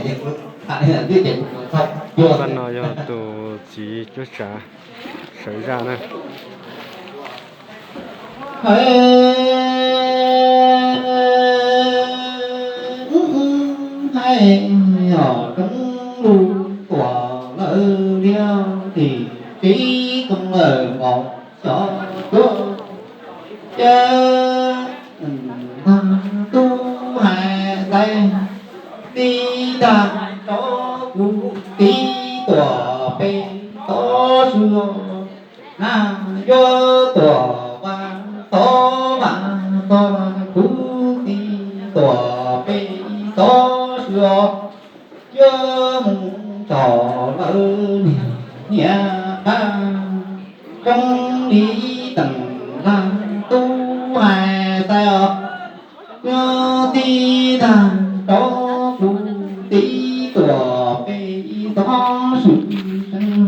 Pab no yog tus txiv cuab tsav sawv zaj na. Hais yog roob lug tuam lawv liab tim tib tug lawm npaum xyov cuab. Ces tub hais tais tib tag rau kuv tib tuam peb tod swm, na yuav tuam vas tod vas txog kuv tib tuam peb tod swm, yuav mus txog lawv niam qab. Coob li teem lag tub hais tais os, yuav tib tag rau kuv tib tuam peb tod swm,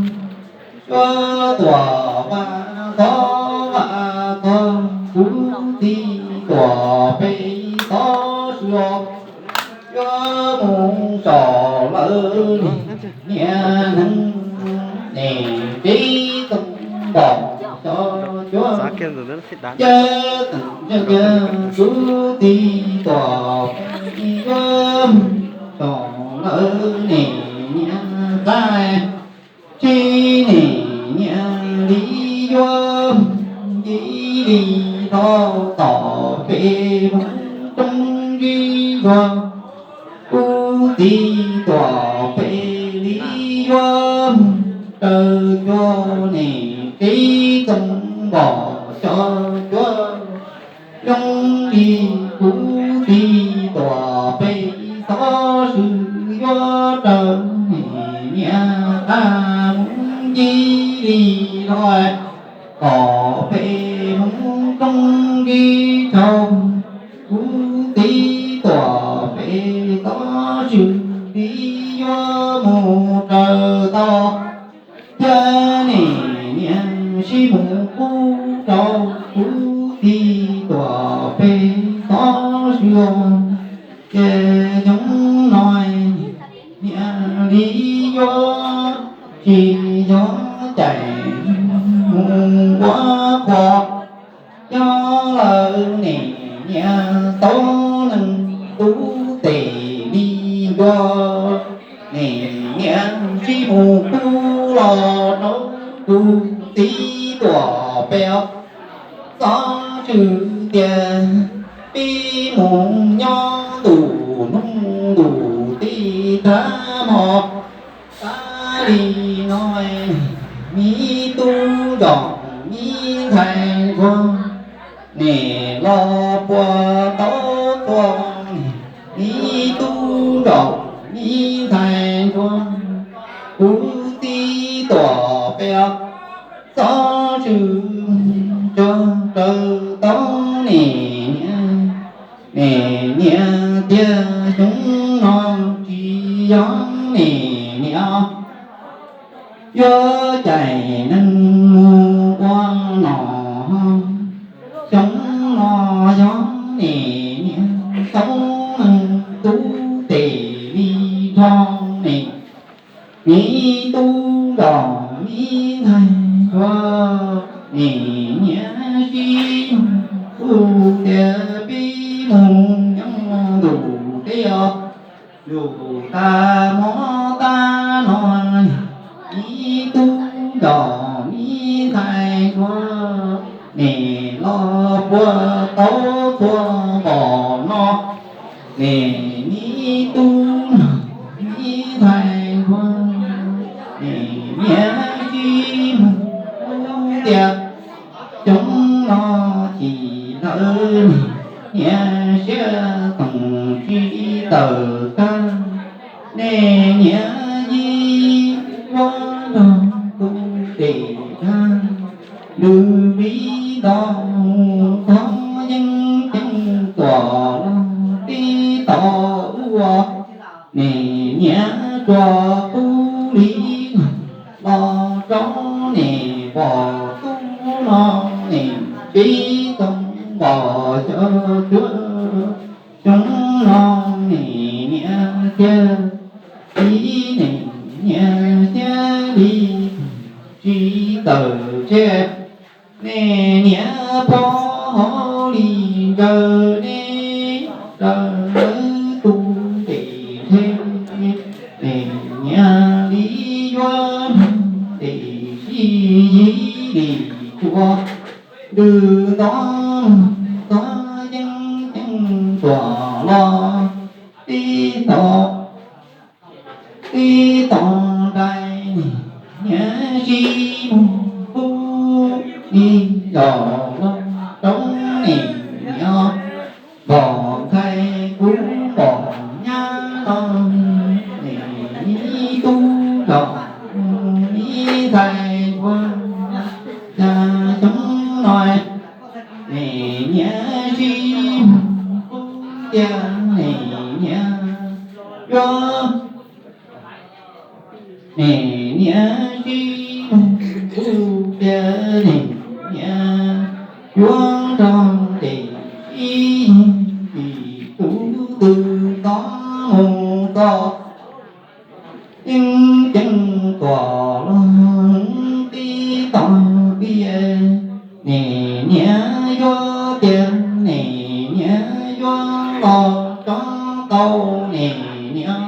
yuav tuam vas tod vas txog kuv tib tuam peb tod swm, yuav mus txog lawv niam neeg, nim tib tug npaum xyov cuab. Yawg teem ntseeg kuv tib tuam peb, yuav mus txog lawv nim niam qab. Tsis nim niam li yuav, ib li dhau tom peb hmoov roob ntsib zuag, kuv tib tuam peb li yuav raws cuag nim tib tug npaum xyov cuab. Zoo li kuv tib tuam peb tod swm, yuav raws nim niam qab mus ncig li dhau tom peb hmoov roob ntsib tshav, kuv tib tuam peb tod swm li yuav mus raws tau. Thiab nim niam sib mus pub rau kuv tib tuam peb tod swm, ces xyoo no niam li yuav tsis yog cais mus ua qhua. Yog lawv nim niam tau neeg tub tes li ncua, nim niam sib mus pub los rau kuv tib tuam peb os. Xov xwm tias peb mus nyob ntuj hnub ntuj teb rab hmo, tas li no me tub nraug me ntxhais ntsuag, nim los puas tau txog, me tub nraug me ntxhais ntsuag, kuv tib tuam peb os. Xov xwm tsuas raws tau nim niam, nim niam tias xyoo no tsis yog nim niam yuav cais neeg mus ua nom. Xyoo no yog nim niam tau neeg tub tes li nrog nim, me tub nraug me ntxhais ntsuag, nim niam sib mus pub tias peb mus nyob ntuj teb os. Yus tas hmo tas no, me tub nraug me ntxhais ntsuag, nim los puas tau txhua npaum no. Nim me tub nraug me ntxhais ntsuag, nim niam sib mus pub tias xyoo no chim lawv niam siab toom tsis tawm kag, nej niam yij yuav nrog kuv tes kag, lwm vib nto mus thov yeeb ceeb tuam los tib tau ua. Nim niam tsuas pub li los rau nim npaum tub no, nim tib tug npaum xyov cuab. Xyoo no nim niam thiaj ib, niam niam thiab li tsis tawm tseg, niam niam pov hauv li ntsawg neb, ntsawg lawv tus ntes ntshe, niam niam li yuav ntes sib yig li tsuas ntws ntov, ntov yeeb ceev tuam los tib tog, tib tog nrais, niam sib mus pub li zos los roob, niam niam npom ntxhais kuv npom nyab no, niam niam tub zos, niam ntxhais ntsuag xya xyoo no, niam niam sib mus pub tiag, niam niam yuav, niam niam sib mus pub tiag, niam niam yuav nrog ntes sib yig, tus twg ntov mus txog yeeb ceev tuam los tib tog pia, niam niam yuav tiag, niam niam yuav los tso tau, niam niam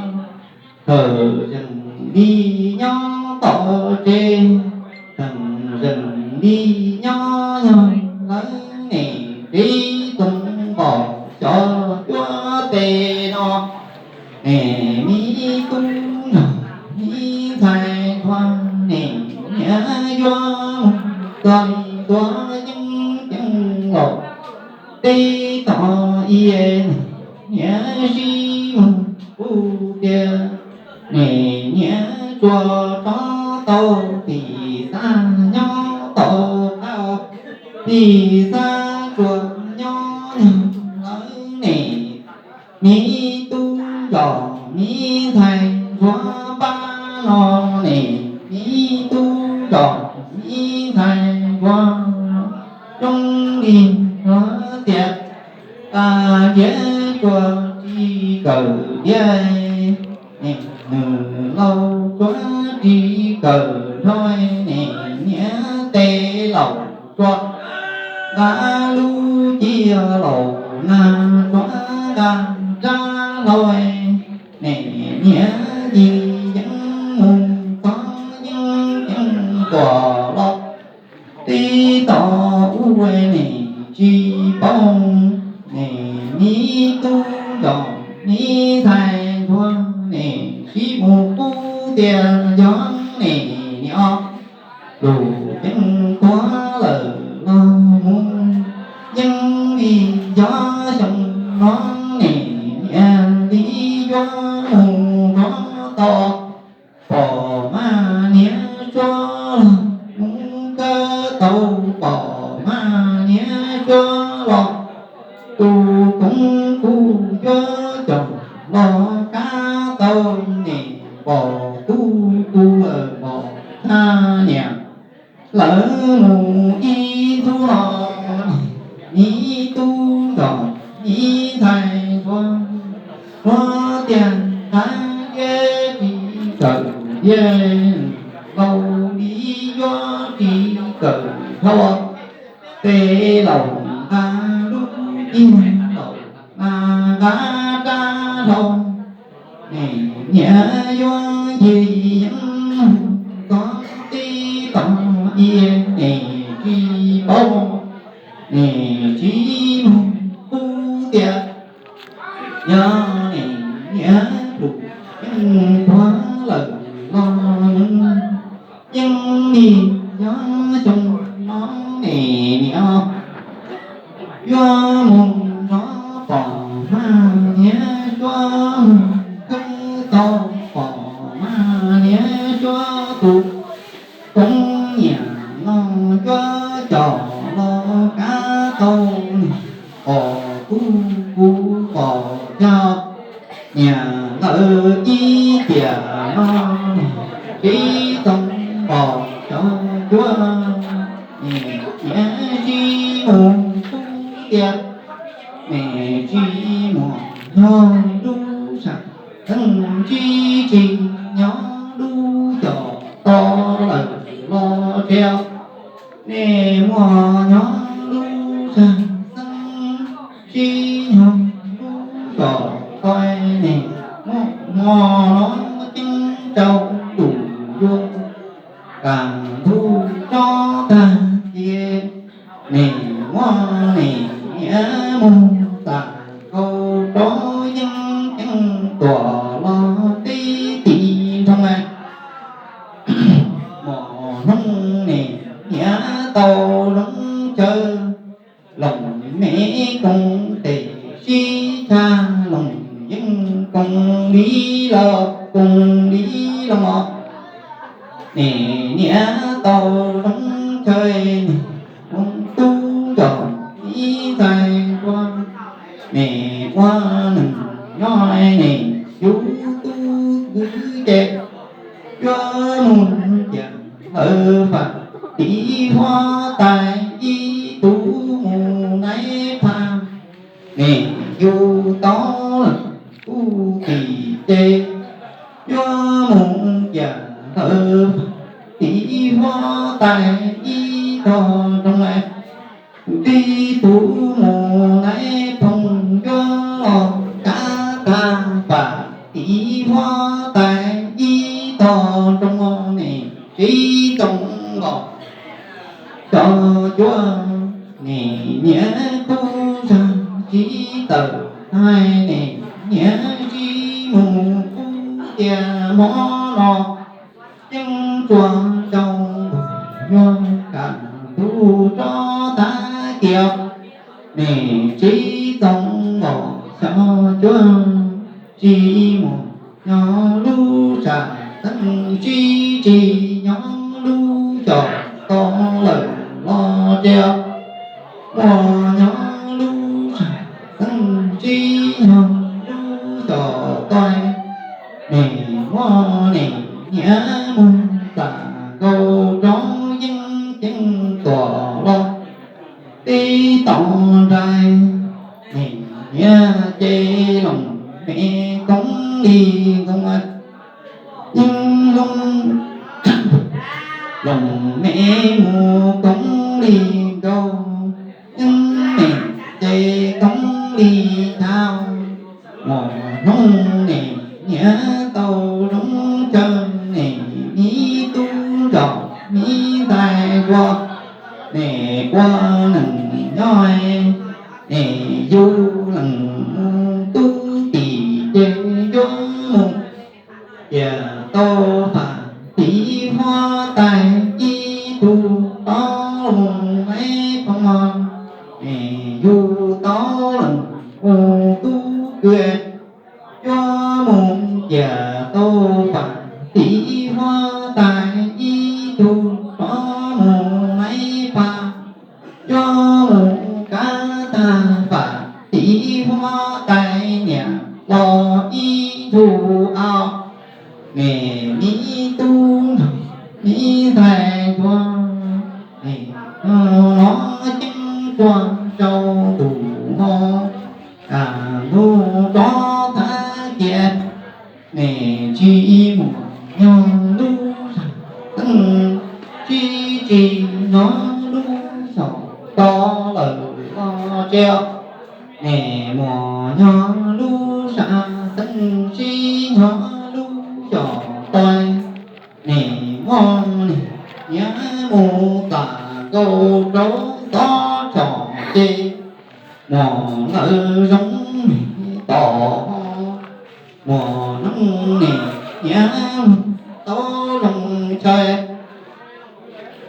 hawm zeem li nyob tom tsev, hawm zeem li nyob yog lawv niam tsev too npaum xyov cuab tes no, niam niam tub zos, niam ntxhais ntsuag, niam niam yuav mus txog li tuav yeeb ceev los tib tog pia, niam niam sib mus pub tiag, niam niam tsuas rov tau tim xab nyob tom qab, tim xab tsuas nyob yog lawv niam niam tub zos, niam ntxhais ntsuag pab no, niam niam tub zos, niam ntxhais ntsuag, zoo li ntsuag tias tas ntiav tsuas tsis kawm tiag, nws laus tsuas tsis kawm nrho, niam niam tes laus tsuas nqa lub ci laus na tsuas nqa rab hlau, niam niam yig yeeb mus txog yeeb ceev tuam los tib tog ub, niam tsis paub, niam niam tub zos, niam ntxhais ntsuag, niam sib mus pub tiag yog niam niam lus ceev tuag lawm los mus yeej li xya xyoo no, niam niam li yuav mus rov tau, pom mas niam suav los mus kawm tau, pom mas niam suav los tus koob kuj yuav coj los kab tau, niam pom tub kuj lawm pom thaj niam lawv mus ib ntxub no, niam tub zos, niam ntxhais ntsuag, ua tiag nqa tiab tsis kawm tiag, laus li yuav tsis kawm dhau, tes laus nqa lub ci laus na nqa rab hlau, niam niam yuav yig yeeb txog tib tog pia, niam tsis paub, niam tsis mus pub tiag yog niam niam lus ceev tuag lawm los mus yeej li xya xyoo no, niam niam yuav mus nrov pom mas niam suav mus kawm tau, pom mas niam suav tus koob niam no yuav coj los kab tau, pom kuj kuj pom cov niam lawv ib tiam no, tib too pom cov cuab, niam niam tsis mus pub tiag, niam tsis mus yog lub sam theej tsis tsis Tias nej muaj nyob lub sab xeeb, tsis nyob lub zos toj, nej muaj hmo no ceeb rau tus yuav kam ntug tsob tag cia. Nej muaj nej niam mus tas nkaus rov yeej ceeb tuaj los tib tim nroo. Mos hnub nej niam tau zoo chaw, loos me koom tes sib tshaj, loos yeej koom li los koom li los. Nej niam tau zoo chaw, nej ua tub nrog ib ntxhais ua, nej ua neej nyob, nej yug tub kwv ces yuav mus cia hlawv fam tiv huab tais ib tug mus naiv phaj. Nej yug tau leej tub tim ces yuav mus cia hlawv fam tiv huab tais ib tog nroo. Tib tug mus naiv phooj yuav los kav tag fam tiv huab tais ib tog nroo. Nej tsis txhob los xyov cuab, nej niam kuj zag tsis tawm hais, nej niam tsis mus kuv tias hmo no ceeb tsuag rau tus yuav kam ntug tsob tag cia. Nej tsis txhob los xyov cuab, tsis mus nyob lub sab xeeb, tsis tsis nyob lub xyos toj lawm los tsev. Muaj nyob lub sab xeeb, tsis nyob lub xyos toj, nej muab nej niam mus tas nkaus rov yeej ceeb tuaj los tib tom nraim. Nej niam ces loos me koob li nkoos, yeej loos, loos me mus koob li nkaus, yeej nej ces koob li chaw. Muaj hnub nej niam tau zoo chaw, nej me tub nrog me ntxhais ua, nej ua neej nyob, nej yug leej tub tim ces yuav mus cia tau fam tiv huab tais ib tug rov mus naiv phooj, nej yug tau leej ua tub kwv, yuav mus cia tau fam tiv huab tais ib tug rov mus naiv phaj, yuav mus kav tag fam tiv huab tais niam los ib tug au. Nej me tub nrog me ntxhais ua, nej los ceeb tsuag rau tus hmo, a, ntug tsob tag cia. Nej tsis muaj nyob lub sab xeeb, tsis tsis nyob lub xyos toj lawm los tsev. Nej muaj nyob lub sab xeeb, tsis nyob lub xyos toj, nej muab nej niam mus tas nkaus rau toj tshom ces, muaj lawv zoo tom, muaj hnub nej niam tau zoo chaw,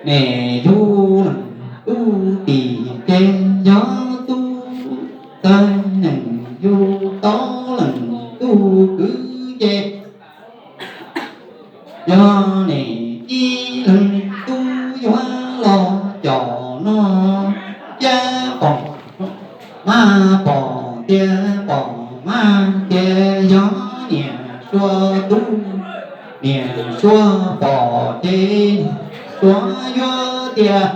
nej yug leej tub tim ces yog tub txawg, nej yug tau leej tub kwv ces yog nej ib leeg tub yuav los coj noj, yaj pom maj pom tiaj, pom maj tiaj yog niam suav tub, niam suav pom ces niam suav yuav tias,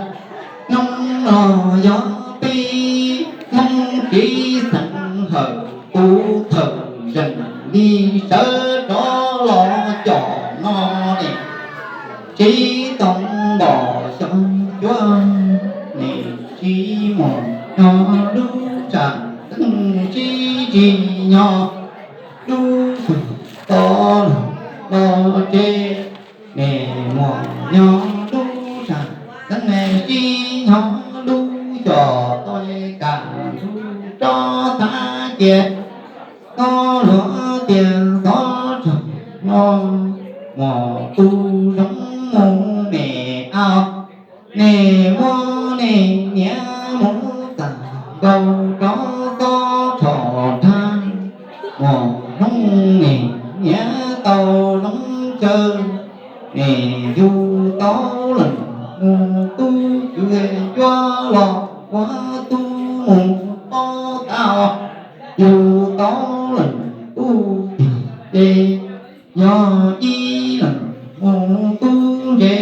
hnub no yog peb Hmoob txiv xeem hawm tus thawj zeem li sawv rov los coj noj ne, tsis tau npog Cov cuab nim tsis muaj nyob lub tsam teeb, tsis tsis nyob lub tog tod los tsev, nim muaj nyob lub tsam teeb, tsis nyob lub xyos toj, kam ntug tsob thab cia. Tau luag tias xov tshoob no muaj tus zoo mus me au, nim muab nim niam mus txam nkaus rov xov tshoob nrag, muaj hnub nim niam tau zoo chaw, nim yug tau leej mus tub, kwv cuab los ua tub mus pob tau, yug tau leej tub tiag ces yog ib leeg mus tub ntse.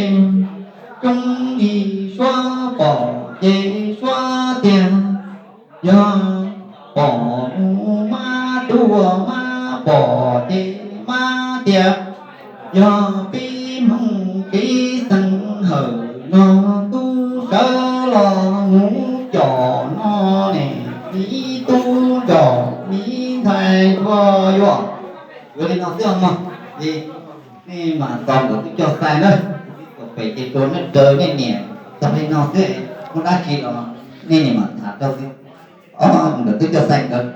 Coob li suab pom ces suab tiag, yog pom mus mab tuaj mab pom ces mab tiag. Yog peb Hmoob kev xeeb hawm no, tub sawv los mus coj no ne, miv tub nrog miv ntxhais tsuas yuav. Yuav li no xwb mog. Ces nej mam txo nkawd tub coj xais na, txog pem ces tsuas nej raws nej niam, txog li no xwb, muaj dab tsi los nej niam mam tham rau xwb. Nkawd tub coj xais nkawd.